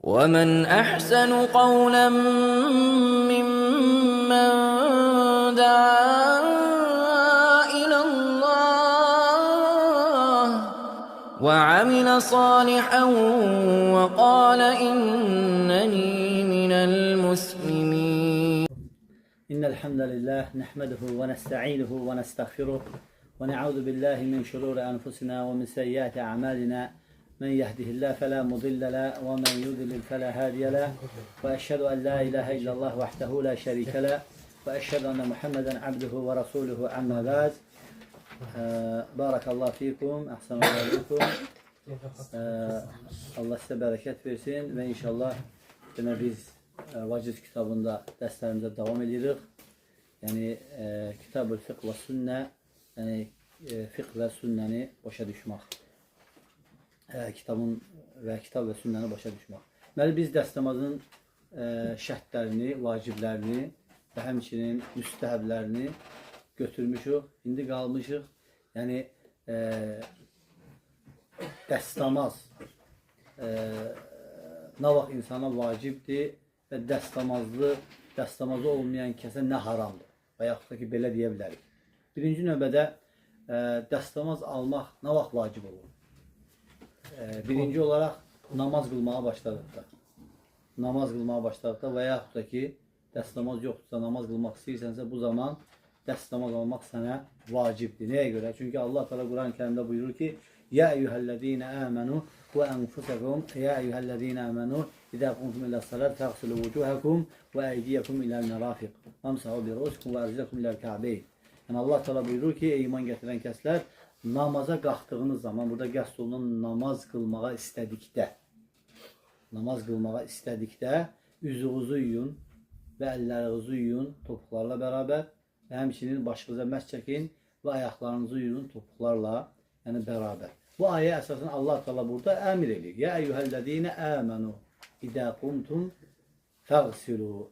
ومن أحسن قولا ممن دعا إلى الله وعمل صالحا وقال إنني من المسلمين. إن الحمد لله نحمده ونستعينه ونستغفره ونعوذ بالله من شرور أنفسنا ومن سيئات أعمالنا من يهده الله فلا مضل له ومن يضلل فلا هادي له وأشهد أن لا إله إلا الله وحده لا شريك له وأشهد أن محمدا عبده ورسوله أما بعد. بارك الله فيكم أحسن الله إليكم. Allah sizə bərəkət versin və inşallah demək biz Vaciz kitabında dərslərimizə davam edirik. Yəni Kitab-ül Fiqh və Sünnə, yəni fiqh və sünnəni başa düşmək. Kitabın və kitab və sünnəni başa düşmək. Deməli biz dəstəmazın şərtlərini, vaciblərini və həmçinin müstəhəblərini götürmüşük. İndi qalmışıq. Yəni dəstəmaz nə vaxt insana vacibdir və dəstəmazı olmayan kəsə nə haramdır? Və yaxud da ki, belə deyə bilərik. Birinci növbədə dəstəmaz almaq nə vaxt vacib olur? Birinci olaraq namaz qılmağa başladıqda. Namaz qılmağa başladıqda və yaxud da ki, dəstəmaz yoxdursa, namaz qılmaq istəyirsənsə, bu zaman dəstəmaz almaq sənə vacibdir. Nəyə görə? Çünki Allah Teala Quran-ı Kərimdə buyurur ki: Ya eyyuhellezine amenu ve enfusakum ya eyyuhellezine amenu iza qumtum ila salat faghsilu wujuhakum ve eydiyakum ila'l merafiq vamsahu bi ru'usikum ve arjulakum ila'l ka'beyn. Yəni Allah Teala buyurur ki, ey iman gətirən kəslər, namaza qalxdığınız zaman, burada qəsd olunan namaz qılmağa istədikdə, namaz qılmağa istədikdə üzünüzü yuyun və əllərinizi yuyun topuqlarla bərabər və həmçinin başınıza məsh çəkin və ayaqlarınızı yuyun topuqlarla, yəni bərabər. Bu ayə əsasən Allah Teala burada əmr edir. Ya eyyuhellezine amenu iza qumtum faghsilu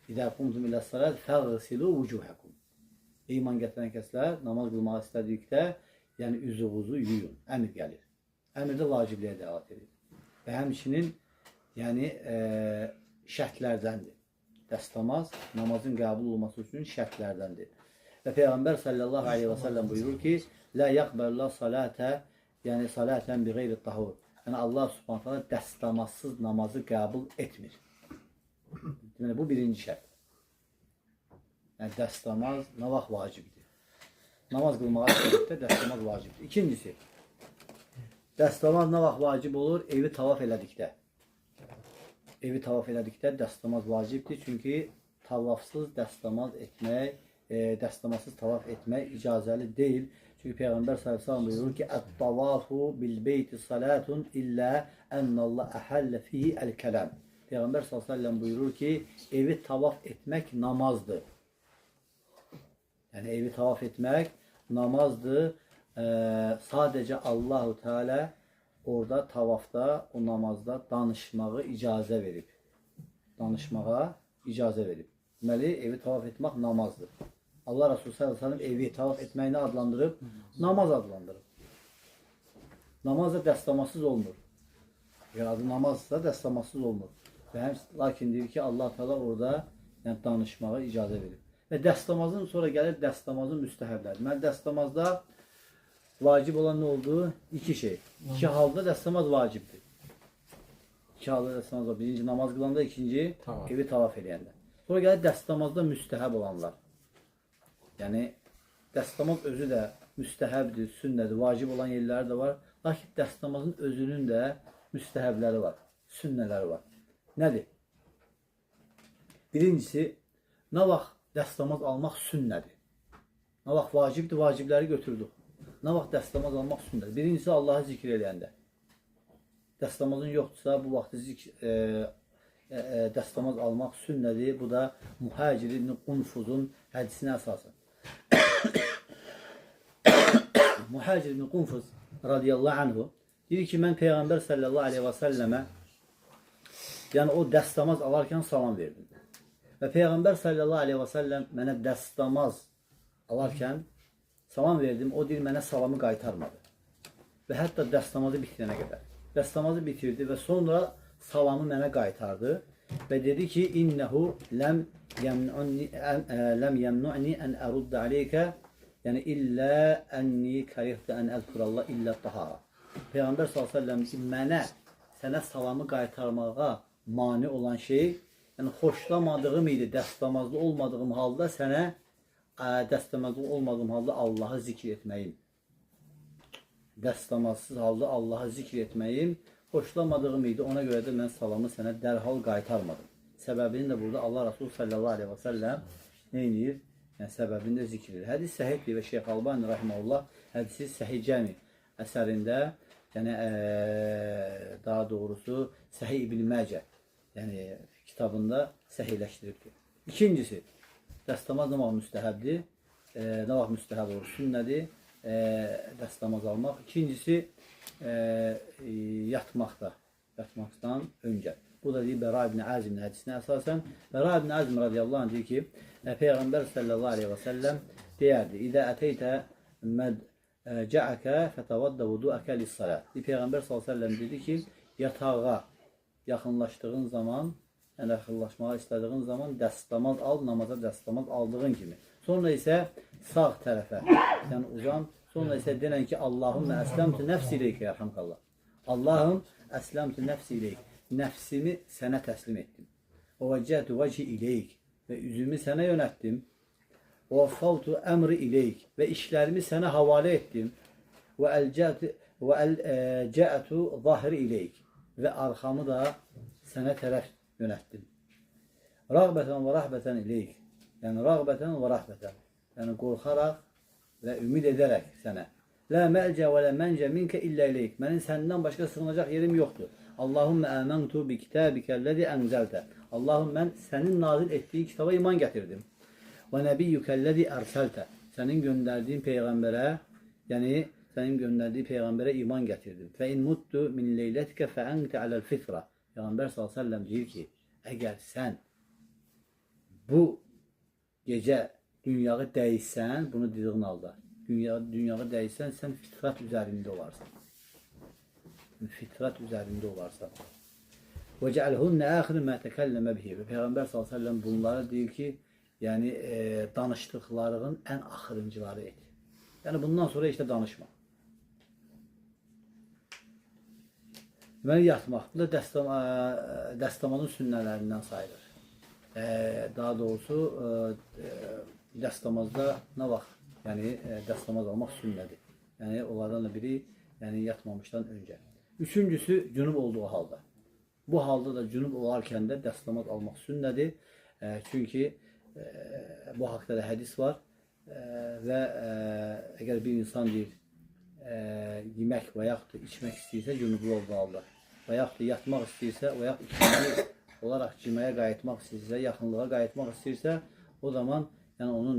iza qumtum ila salat faghsilu vujuhakum. İman gətirən kəslər namaz qılmağa istədikdə, yəni üzünüzü yuyun. Əmr gəlir. Əmr də vacibliyə dəlalət edir. Və həmçinin yəni şərtlərdəndir. Dəstəmaz namazın qəbul olması üçün şərtlərdəndir. Və Peyğəmbər sallallahu aleyhi və səlləm buyurur ki, La yaqbəlullah salətə, yəni salətən bi qeyri tahur. Yəni Allah Subhanahu taala dəstəmazsız namazı qəbul etmir. Deməli bu birinci şərt. Yəni dəstəmaz nə vaxt vacibdir? Namaz qılmağa istədikdə dəstəmaz vacibdir. İkincisi, dəstəmaz nə vaxt vacib olur? Evi tavaf elədikdə. Evi tavaf elədikdə dəstəmaz vacibdir. Çünki tavafsız dəstəmaz etmək, dəstəmazsız tavaf etmək icazəli deyil. Çünki Peyğəmbər sallallahu əleyhi və səlləm buyurur ki: "Ət-tavafu bil beyti salatun illə ennallah əhəllə fihi el-kəlam." Peyğəmbər sallallahu əleyhi və səlləm buyurur ki, evi tavaf etmək namazdır. Yəni evi tavaf etmək namazdır. Sadəcə Allahu Teala orada tavafda, o namazda danışmağı icazə verib. Danışmağa icazə verib. Deməli, evi tavaf etmək namazdır. Allah Resulü sallallahu əleyhi və səlləm evi tavaf etməyi nə adlandırıb? Namaz adlandırıb. Namaz da dəstəmazsız olmur. Yəni adı namazsa dəstəmazsız olmur. Və həm lakin deyir ki, Allah Teala orada yəni danışmağa icazə verib. Və dəstəmazın sonra gəlir dəstəmazın müstəhəbləri. Deməli dəstəmazda vacib olan nə oldu? İki şey. İki halda dəstəmaz vacibdir. İki halda dəstəmaz var. Birinci namaz qılanda, ikinci Tavaf. evi tavaf eləyəndə. Sonra gəlir dəstəmazda müstəhəb olanlar. Yəni dəstəmaz özü də müstəhəbdir, sünnədir, vacib olan yerləri də var. Lakin dəstəmazın özünün də müstəhəbləri var, sünnələri var. Nədir? Birincisi, nə vaxt dəstəmaz almaq sünnədir? Nə vaxt vacibdir, vacibləri götürdük. Nə vaxt dəstəmaz almaq sünnədir? Birincisi, Allahı zikr eləyəndə. Dəstəmazın yoxdursa, bu vaxtı dəstəmaz almaq sünnədir. Bu da Muhacir ibn Qunfuzun hədisinə əsasən. Muhacir ibn Qunfuz radiyallahu anhu deyir ki, mən Peyğəmbər sallallahu aleyhi və səlləmə, yəni o dəstəmaz alarkən salam verdim. Və Peyğəmbər sallallahu aleyhi və səlləm mənə dəstəmaz alarkən salam verdim. O deyir, mənə salamı qaytarmadı. Və hətta dəstəmazı bitirənə qədər. Dəstəmazı bitirdi və sonra salamı mənə qaytardı və dedi ki, innehu ləm yemnu'ni ən əruddə aleykə, yəni illə ənni kərihdə ən əzkurallah illə tahara. Peyğəmbər sallallahu əleyhi və səlləm mənə sənə salamı qaytarmağa mane olan şey, yəni xoşlamadığım idi, dəstəmazlı olmadığım halda sənə dəstəmazlı olmadığım halda Allahı zikr etməyim. Dəstəmazsız halda Allahı zikr etməyim xoşlamadığım idi. Ona görə də mən salamı sənə dərhal qaytarmadım. Səbəbini də burada Allah Rasulü sallallahu aleyhi və səlləm nə edir? Yəni səbəbini də zikr edir. Hədis səhihdir və Şeyx Albani rahimehullah hədisi Səhih Cəmi əsərində, yəni daha doğrusu Səhih İbn Məcə, yəni kitabında səhihləşdiribdir. İkincisi, dəstəmaz nə vaxt müstəhəbdir? Nə vaxt müstəhəb olur? Sünnədir dəstəmaz almaq. İkincisi, yatmaqda, yatmaqdan öncə. Bu da deyir Bəra ibn Azimin hədisinə əsasən. Bəra ibn Azim radiyallahu anh deyir ki, Peyğəmbər sallallahu aleyhi və səlləm deyərdi, İdə əteytə mədcəəkə fətəvaddə vuduəkə lissalat. Peyğəmbər sallallahu aleyhi və səlləm dedi ki, yatağa yaxınlaşdığın zaman, yəni yaxınlaşmağa istədiğin zaman dəstəmaz al, namaza dəstəmaz aldığın kimi. Sonra isə sağ tərəfə, yəni uzan. Sonra isə denən ki, Allahümmə əsləmtü nəfsi ileykə, yarhamkallah. Allahım əsləmtü nəfsi ileyk. Nəfsimi sənə təslim etdim. Və vəccəhtu vəchi ileyk. Və üzümü sənə yönətdim. Və vəffaltu əmri ileyk. Və işlərimi sənə havalə etdim. Və əlcə'tu zahri ileyk. Və arxamı da sənə tərəf yönətdim. Rəğbətən və rəhbətən ileyk. Yəni rəğbətən və rəhbətən. Yəni qorxaraq və ümid edərək sənə. La məlcə və la məncə minkə illə ileyk. Mənim səndən başqa sığınacaq yerim yoxdur. Allahümmə əməntu bi kitabikəl-ləzi ənzəltə. Allahım, mən sənin nazil etdiyin kitaba iman gətirdim. Və nəbiyyükəl-ləzi ərsəltə. Sənin göndərdiyin peyğəmbərə, yəni sənin göndərdiyi peyğəmbərə iman gətirdim. Fə in muttu min leylətikə fə əntə aləl fitra. Peyğəmbər sallallahu əleyhi və səlləm deyir ki, əgər sən bu gecə dünyağı dəyişsən, bunu dediğin halda, dünyağı dəyişsən, sən fitrat üzərində olarsan. Fitrat üzərində olarsan. Və cəalhunnə əxir mə təkəlləmə bihi. Və Peyğəmbər sallallahu əleyhi və səlləm bunları deyir ki, yəni danışdıqlarının ən axırıncıları et. Yəni bundan sonra heç də danışma. Deməli, yatmaq. Bu da dəstəmazın sünnələrindən sayılır. Daha doğrusu dəstəmazda nə vaxt, yəni dəstəmaz almaq sünnədir. Yəni onlardan da biri, yəni yatmamışdan öncə. Üçüncüsü, cünub olduğu halda. Bu halda da cünub olarkən də dəstəmaz almaq sünnədir. Çünki bu haqda da hədis var və əgər bir insan deyir, yemək və yaxud da içmək istəyirsə, cünublu olduğu halda və yaxud da yatmaq istəyirsə və yaxud ikinci olaraq ciməyə qayıtmaq istəyirsə, yaxınlığa qayıtmaq istəyirsə, o zaman yəni onun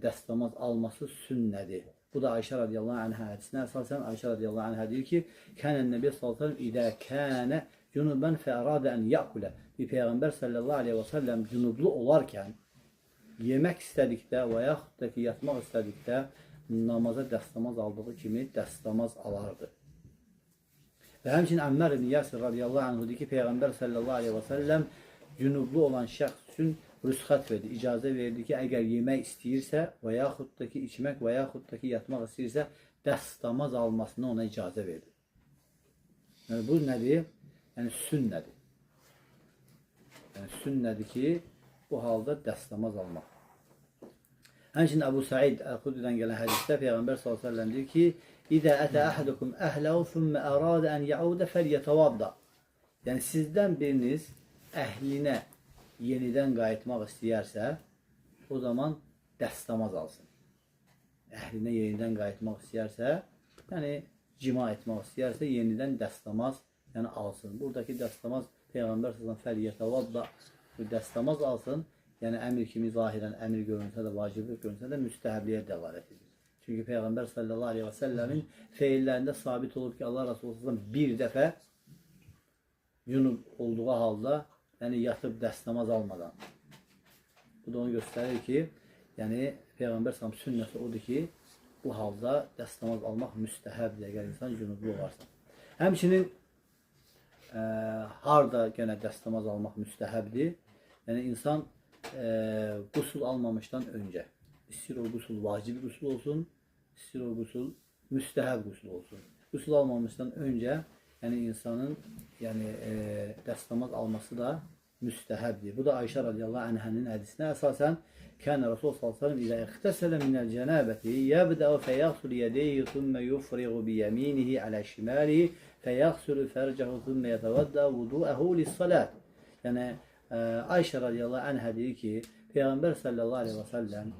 dəstəmaz alması sünnədir. Bu da Ayşə radiyallahu anhə hədisinə əsasən Ayşə radiyallahu anhə deyir ki, kənən Nəbi sallallahu əleyhi və səlləm idə kənə cunuban fəradə ən yəkulə. Bir Peyğəmbər sallallahu əleyhi və səlləm cunublu olarkən yemək istədikdə və yaxud da ki, yatmaq istədikdə namaza dəstəmaz aldığı kimi dəstəmaz alardı. Və həmçinin Əmmər ibn Yasir radiyallahu anhu deyir ki, Peyğəmbər sallallahu əleyhi və səlləm cünublu olan şəxs üçün rüsxət verdi, icazə verdi ki, əgər yemək istəyirsə və yaxud da ki, içmək və yaxud da ki, yatmaq istəyirsə, dəstəmaz almasına ona icazə verdi. Yəni, bu nədir? Yəni, sünnədir. Yəni, sünnədir ki, bu halda dəstəmaz almaq. Həmçinin Əbu Said Əl-Xudridən gələn hədisdə Peyğəmbər sallallahu əleyhi və səlləm deyir ki, İzə ətə əhədukum əhləhu thumma ərədə ən yaudə fəlyətəvadda. Yəni, sizdən biriniz əhlinə yenidən qayıtmaq istəyərsə, o zaman dəstəmaz alsın. Əhlinə yenidən qayıtmaq istəyərsə, yəni cima etmək istəyərsə, yenidən dəstəmaz yəni alsın. Buradakı dəstəmaz Peyğəmbər sallallahu əleyhi və səlləm fəlyətəvadda dəstəmaz alsın. Yəni əmir kimi zahirən əmir görünsə də, vaciblik görünsə də müstəhəbliyə dəlalət edir. Çünki Peyğəmbər sallallahu əleyhi və səlləmin feillərində sabit olub ki, Allah Resulü bir dəfə cünub olduğu halda, yəni yatıb dəstəmaz almadan. Bu da onu göstərir ki, yəni Peyğəmbər sallallahu sünnəsi odur ki, bu halda dəstəmaz almaq müstəhəbdir, əgər insan cünublu olarsa. Həmçinin harda gənə dəstəmaz almaq müstəhəbdir? Yəni insan qusul almamışdan öncə, istəyir o qusul vacib qusul olsun, istəyir o qusul müstəhəb qusul olsun. Qusul almamışdan öncə, yəni insanın dəstəmaz alması da müstəhəbdir. Bu da Ayşə radiyallahu anhənin hədisinə əsasən Kənə Rasul sallallahu əleyhi və səlləm ilə ixtəsələ minəl cənəbəti yəbdəu fəyəxsul yədeyhi thumma yufriğu biyəminihi alə şimalihi fəyəxsulu fərcəhu thumma yətəvəddə vuduəhu lis-salat. Yəni Ayşə radiyallahu anhə deyir ki, Peyğəmbər sallallahu əleyhi və səlləm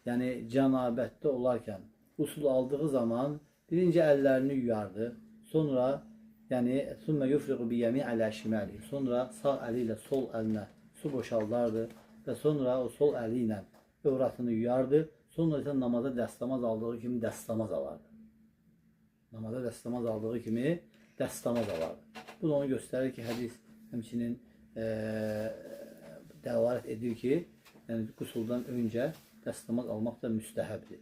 yəni cənabətdə olarkən qusul aldığı zaman birinci əllərini yuyardı. Sonra yəni thumma yufriğu biyəminihi alə şimalihi. Sonra sağ əli ilə sol əlinə su boşaldardı və sonra o sol əli ilə övrətini yuyardı. Sonra isə namaza dəstəmaz aldığı kimi dəstəmaz alardı. Namaza dəstəmaz aldığı kimi dəstəmaz alardı. Bu da onu göstərir ki, hədis həmçinin dəlalət edir ki, yəni qusuldan öncə dəstəmaz almaq da müstəhəbdir.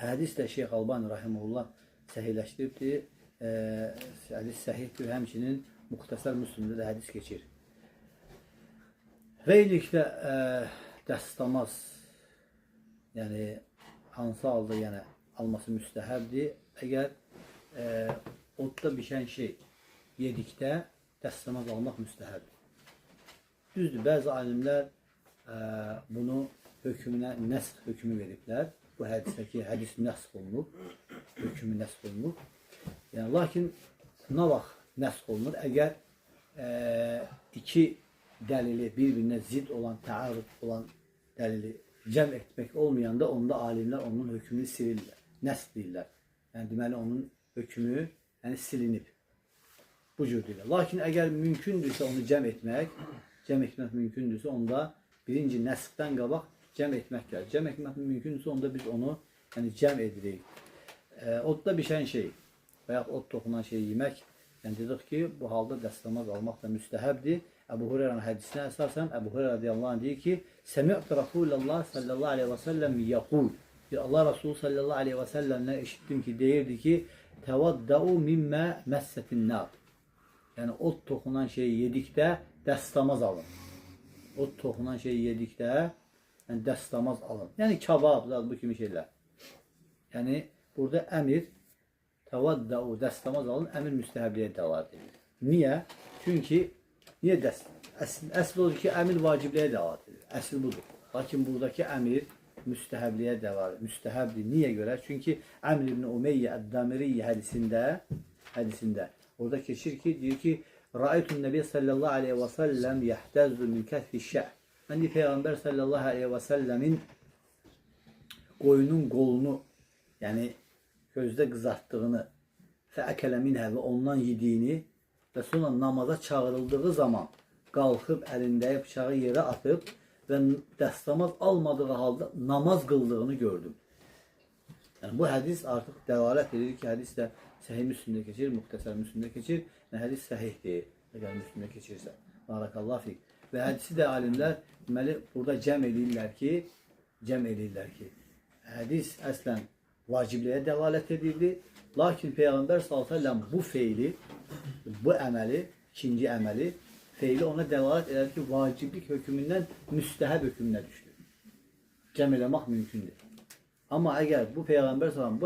Hədis də Şeyx Albani rahimehullah səhihləşdiribdir. Hədis səhihdir, həmçinin Muxtəsər Müslimdə də hədis keçir. Və eyniliklə dəstəmaz, yəni hansı halda yəni alması müstəhəbdir? Əgər odda bişən şey yedikdə dəstəmaz almaq müstəhəbdir. Düzdür, bəzi alimlər bunu hökmünə nəsx hökmü veriblər. Bu hədisdəki hədis nəsx olunub, hökmü nəsx olunub. Yəni, lakin nə vaxt nəsx olunur? Əgər iki dəlili bir-birinə zid olan, təarrud olan dəlili cəm etmək olmayanda onda alimlər onun hökmünü silirlər, nəsx deyirlər. Yəni, deməli, onun hökmü yəni, silinib. Bu cür deyirlər. Lakin əgər mümkündürsə onu cəm etmək mümkündürsə onda birinci nəsxdən qabaq cəm etmək gəlir. Cəm etmək mümkündürsə onda biz onu yəni, cəm edirik. Odda bişən şey və yaxud od toxunan şeyi yemək, yəni dedik ki, bu halda dəstəmaz almaq da müstəhəbdir. Əbu Hüreyrənin hədisinə əsasən Əbu Hüreyrə radiyallahu anh deyir ki, Səmi'tu Rasulullah sallallahu aleyhi və səlləm yəqul. Allah Resulü sallallahu aleyhi və səlləmdən eşitdim ki, deyirdi ki, Təvaddəu mimmə məssətin nar. Yəni od toxunan şeyi yedikdə dəstəmaz alın. Od toxunan şeyi yedikdə yəni, dəstəmaz alın. Yəni kabab, bu kimi şeylər. Yəni burada əmir təvaddəu dəstəmaz alın, əmir müstəhəbliyə dəlalət edir. Niyə? Çünki niyə əsl odur ki, əmir vacibliyə dəlalət edir. Əsl budur. Lakin buradakı əmir müstəhəbliyə dəlalət edir. Müstəhəbdir. Niyə görə? Çünki Əmr ibn Umeyyə Əd-Damiriyyə hədisində orada keçir ki, deyir ki, Rəaytun Nəbi sallallahu aleyhi və səlləm yəhtəzzu min kəthfi şəh. Mən deyir, Peyğəmbər sallallahu aleyhi və səlləmin qoyunun qolunu, yəni közdə qızartdığını, fəəkələ minhə və ondan yediyini və sonra namaza çağırıldığı zaman qalxıb əlindəki bıçağı yerə atıb və dəstəmaz almadığı halda namaz qıldığını gördüm. Yəni, bu hədis artıq dəlalət edir ki, hədis də Səhih Müslimdə keçir, Muxtəsər Müslimdə keçir. Yəni, hədis səhihdir, əgər Müslimdə keçirsə. Barakallahu fik. Və hədisi də alimlər deməli, burada cəm eləyirlər ki, hədis əslən vacibliyə dəlalət edirdi. Lakin Peyğəmbər sallallahu əleyhi və səlləm bu feili, bu əməli, ikinci əməli, feili ona dəlalət edir ki, vaciblik hökmündən müstəhəb hökmünə düşdü. Cəm eləmək mümkündür. Amma əgər bu Peyğəmbər sallallahu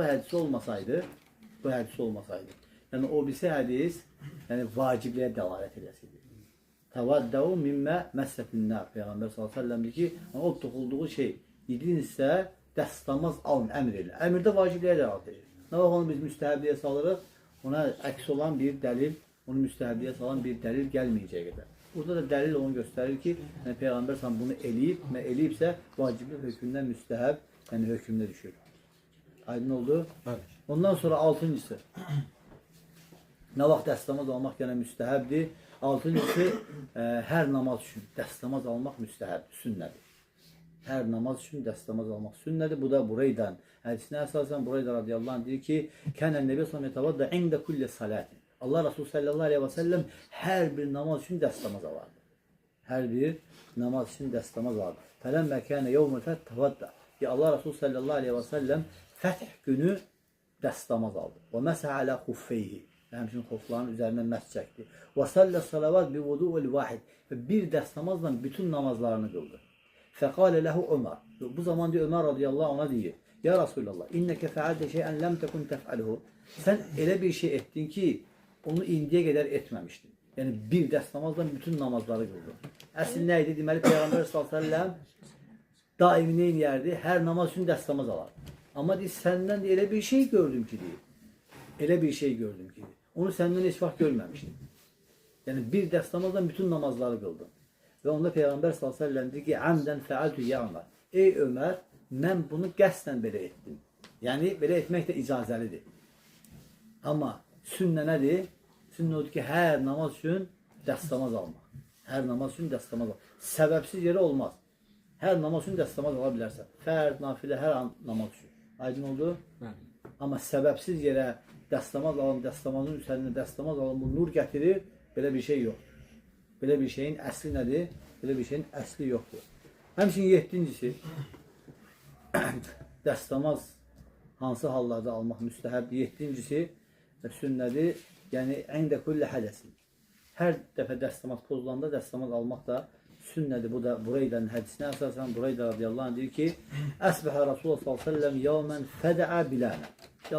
bu hədisi olmasaydı, yəni o birisi hədis, yəni vacibliyə dəlalət edəsidir. Təvaddəu mimmə məssətin nar. Peyğəmbər sallallahu əleyhi və səlləm deyir ki, o toxulduğu şey yedinizsə dəstəmaz alın, əmr elə. Əmirdə vacibliyə dəlalət edir. Nə vaxt onu biz müstəhəbliyə salırıq, ona əks olan bir dəlil, onu müstəhəbliyə salan bir dəlil gəlməyəcək qədər. Burada da dəlil onu göstərir ki, yəni Peyğəmbər sallallahu bunu eləyib və eləyibsə vaciblik hökmündən müstəhəb, yəni hökmünə düşür. Aydın oldu? Bəli. Ondan sonra altıncısı. Nə vaxt dəstəmaz almaq yenə müstəhəbdir. Altıncısı, hər namaz üçün dəstəmaz almaq müstəhəbdir, sünnədir. Hər namaz üçün dəstəmaz almaq sünnədir. Bu da Bureydən hədisinə əsasən Bureydə radiyallahu anh deyir ki, Kənə Nəbi sallallahu əleyhi və səlləm ində kulli salatin. Allah Resulü sallallahu əleyhi və səlləm hər bir namaz üçün dəstəmaz alardı. Hər bir namaz üçün dəstəmaz alardı. Fələmmə kənə yevmül fəth təvadda. Ki Allah Resulü sallallahu əleyhi və səlləm fəth günü dəstəmaz aldı. Və məsəh alə xuffeyhi. Və həmçinin xofların üzərinə məs çəkdi. Və sallə salavat bi vudu'il vahid. Və bir dəstəmazla bütün namazlarını qıldı. Fəqalə ləhu Ömər. Bu zaman deyir, Ömər radiyallahu ona deyir: Ya Resulallah, inneke fealte şey'en lem tekun tef'alhu. Sən elə bir şey etdin ki, onu indiyə qədər etməmişdin. Yəni bir dəstəmazla bütün namazları qıldın. Əsl nə idi? Deməli Peyğəmbər sallallahu əleyhi və səlləm daimi nə edərdi? Hər namaz üçün dəstəmaz alardı. Amma deyir, səndən də elə bir şey gördüm ki, deyir. Elə bir şey gördüm ki, deyir. Onu səndən heç vaxt görməmişdim. Yəni bir dəstəmazla bütün namazları qıldın. Və onda Peyğəmbər sallallahu əleyhi və səlləm deyir ki, "Amdən fəaltu ya Ömər." Ey Ömər, mən bunu qəsdən belə etdim. Yəni belə etmək də icazəlidir. Amma sünnə nədir? Sünnə odur ki, hər namaz üçün dəstəmaz almaq. Hər namaz üçün dəstəmaz almaq. Səbəbsiz yerə olmaz. Hər namaz üçün dəstəmaz ala bilərsən. Fərd, nafilə, hər an namaz üçün. Aydın oldu? Bəli. Amma səbəbsiz yerə dəstəmaz alın, dəstəmazın üzərinə dəstəmaz alın, bu nur gətirir, belə bir şey yoxdur. Belə bir şeyin əsli nədir? Belə bir şeyin əsli yoxdur. Həmçinin yeddincisi, dəstəmaz hansı hallarda almaq müstəhəbdir? Yeddincisi sünnədir, yəni əndə kulli hədəsin. Hər dəfə dəstəmaz pozulanda dəstəmaz almaq da sünnədir. Bu da Bureydən hədisinə əsasən Bureydə radiyallahu anh deyir ki, Əsbəhə Rasulullah sallallahu əleyhi və səlləm yawmen fədaa Bilalə.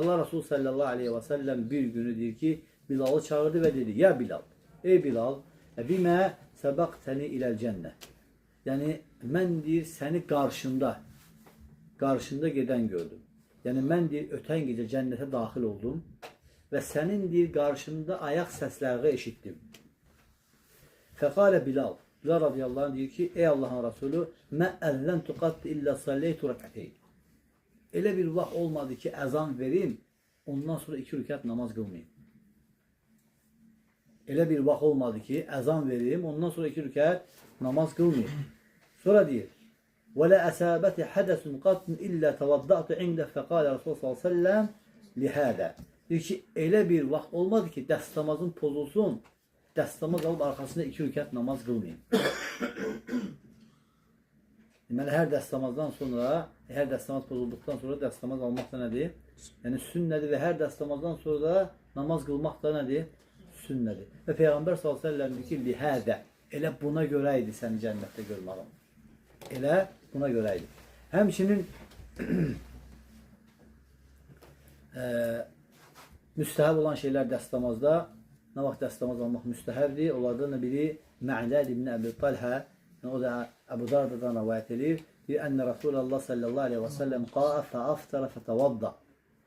Allah Rasul sallallahu əleyhi və səlləm bir günü deyir ki, Bilalı çağırdı və dedi: "Ya Bilal, ey Bilal, bimə səbəqtəni iləl cənnə." Yəni mən deyir səni qarşında gedən gördüm. Yəni mən deyir ötən gecə cənnətə daxil oldum və sənin deyir qarşında ayaq səsləri eşitdim. Fəqalə Bilal. Bilal radiyallahu anh deyir ki, ey Allahın Resulü, mə əzzəntu qatt illə salleytu rəkəteyn. Elə bir vaxt olmadı ki, əzan verim, ondan sonra iki rükət namaz qılmayım. Elə bir vaxt olmadı ki, əzan verim, ondan sonra iki rükət namaz qılmayım. Sonra deyir, və lə əsabəti hədəsun qattun illə təvadda'tu ində fəqalə Rasulullah sallallahu əleyhi və səlləm lihədə. Deyir ki, elə bir vaxt olmadı ki, dəstəmazın pozulsun, dəstəmaz alıb arxasında iki rükət namaz qılmayım. Deməli, hər dəstəmazdan sonra, hər dəstəmaz pozulduqdan sonra dəstəmaz almaq da nədir? Yəni sünnədir və hər dəstəmazdan sonra da namaz qılmaq da nədir? Sünnədir. Və Peyğəmbər sallallahu əleyhi və səlləm deyir ki, lihədə. Elə buna görə idi səni cənnətdə görmağım. Elə buna görə idi. Həmçinin müstəhəb olan şeylər dəstəmazda, nə vaxt dəstəmaz almaq müstəhəbdir? Onlardan da biri Mə'ləd ibn Əbi Talhə, yəni o da Əbu Dardadan rivayət edir. Deyir, Ənə Rasulallah sallallahu aleyhi və səlləm qa'a fəaftara fətəvadda.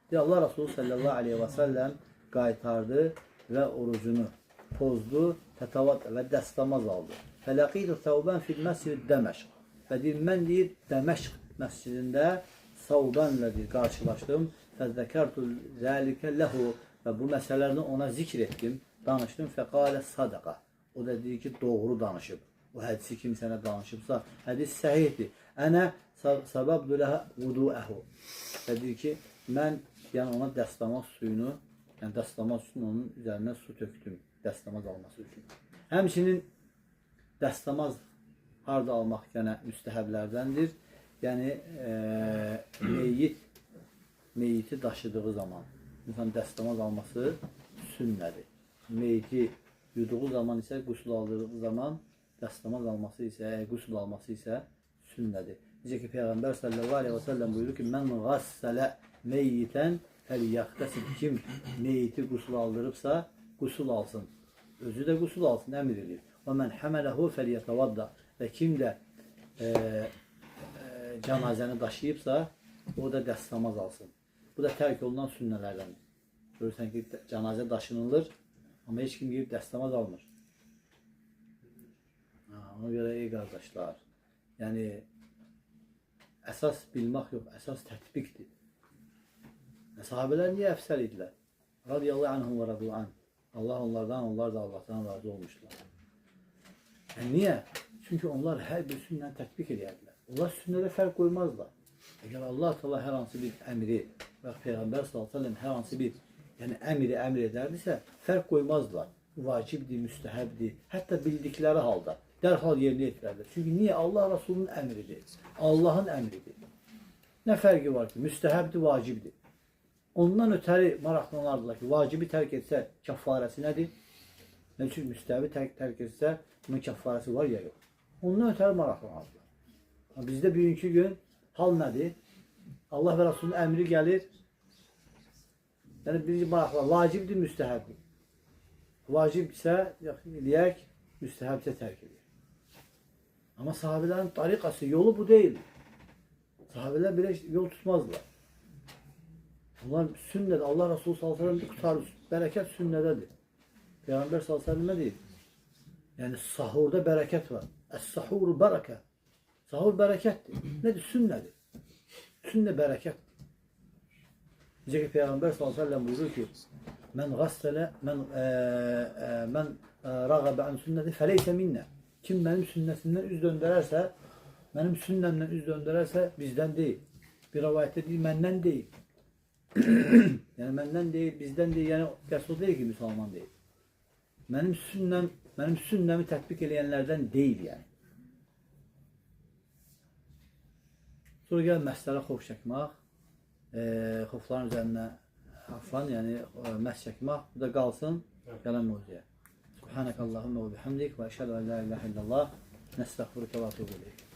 Deyir, Allah Resulü sallallahu aleyhi və səlləm qaytardı və orucunu pozdu, fətəvadda və dəstəmaz aldı. Fələqidu Thawban fil məscid Dəməşq. Və deyir, mən deyir, Dəməşq məscidində Thawbanla deyir, qarşılaşdım. Fəzəkərtu zəlikə ləhu və bu məsələlərini ona zikr etdim, danışdım. Fəqalə sadaqa. O da deyir ki, doğru danışıb. O hədisi kim sənə danışıbsa, hədis səhihdir. Ənə səbəbdü ləhə vuduəhu. Və deyir ki, mən yəni ona dəstəmaz suyunu, yəni dəstəmaz üçün onun üzərinə su tökdüm, dəstəmaz alması üçün. Həmçinin dəstəmaz harda almaq yenə müstəhəblərdəndir. Yəni meyiti daşıdığı zaman insan dəstəmaz alması sünnədir. Meyiti yuduğu zaman isə, qüsl aldığı zaman dəstəmaz alması isə, qüsl alması isə sünnədir. Necə ki Peyğəmbər sallallahu əleyhi və səlləm buyurur ki, mən qassələ meyyitən fəliyəxtəsib. Kim meyiti qüsl aldırıbsa, qüsl alsın. Özü də qüsl alsın, əmr edir. Və mən həmələhu fəliyətəvadda. Və kim də cənazəni daşıyıbsa, o da dəstəmaz alsın. Bu da tərk olunan sünnələrdəndir. Görürsən ki, cənazə daşınılır, amma heç kim girib dəstəmaz almır. Ha, ona görə ey qardaşlar, yəni əsas bilmək yox, əsas tətbiqdir. Sahabələr niyə əfsəl idilər? Radiyallahu anhum və radu an. Allah onlardan, onlar da Allahdan razı olmuşlar. Yəni niyə? Çünki onlar hər bir sünnəni tətbiq edərdilər. Onlar sünnədə fərq qoymazlar. Əgər Allah Teala hər hansı bir əmri və Peyğəmbər sallallahu əleyhi və səlləm hər hansı bir yəni əmri əmr edərdisə, fərq qoymazdılar. Vacibdir, müstəhəbdir, hətta bildikləri halda dərhal yerinə yetirərdilər. Çünki niyə? Allah Rasulunun əmridir. Allahın əmridir. Nə fərqi var ki? Müstəhəbdir, vacibdir. Ondan ötəri maraqlanardılar ki, vacibi tərk etsə kəffarəsi nədir? Nə üçün müstəhəbi tərk etsə bunun kəffarəsi var ya yox? Ondan ötəri maraqlanardılar. Bizdə bugünkü gün hal nədir? Allah və Rasulunun əmri gəlir. Yəni birinci maraqlar vacibdir, müstəhəbdir. Vacibsə eləyək, müstəhəbsə tərk edək. Amma sahabələrin tariqası, yolu bu deyil. Sahabələr belə yol tutmazdılar. Onlar sünnədə, Allah Resulü sallallahu əleyhi və səlləm qutarır. Bərəkət sünnədədir. Peyğəmbər sallallahu əleyhi və səlləm nə deyir? Yəni sahurda bərəkət var. Əs-sahuru bərəkə. Sahur bərəkətdir. Nədir? Sünnədir. Sünnə bərəkətdir. Necə ki Peyğəmbər sallallahu əleyhi və səlləm buyurur ki, mən qassələ, mən rağəbə an sünnəti fəleysə minnə. Kim mənim sünnətimdən üz döndərərsə, mənim sünnəmdən üz döndərərsə bizdən deyil. Bir rivayətdə deyir, məndən deyil. Yəni məndən deyil, bizdən deyil. Yəni qəsd o deyil ki, müsəlman deyil. Mənim sünnəm, mənim sünnəmi tətbiq eləyənlərdən deyil yəni. Sonra gəl məslərə xof çəkmək, xofların üzərinə afan, yəni məhz çəkmək, bu da qalsın gələn mövzuya. Subhanəkallahumma və bihamdik və əşhədu ən la ilahe illallah nəstəğfiruke və etûbü ileyk.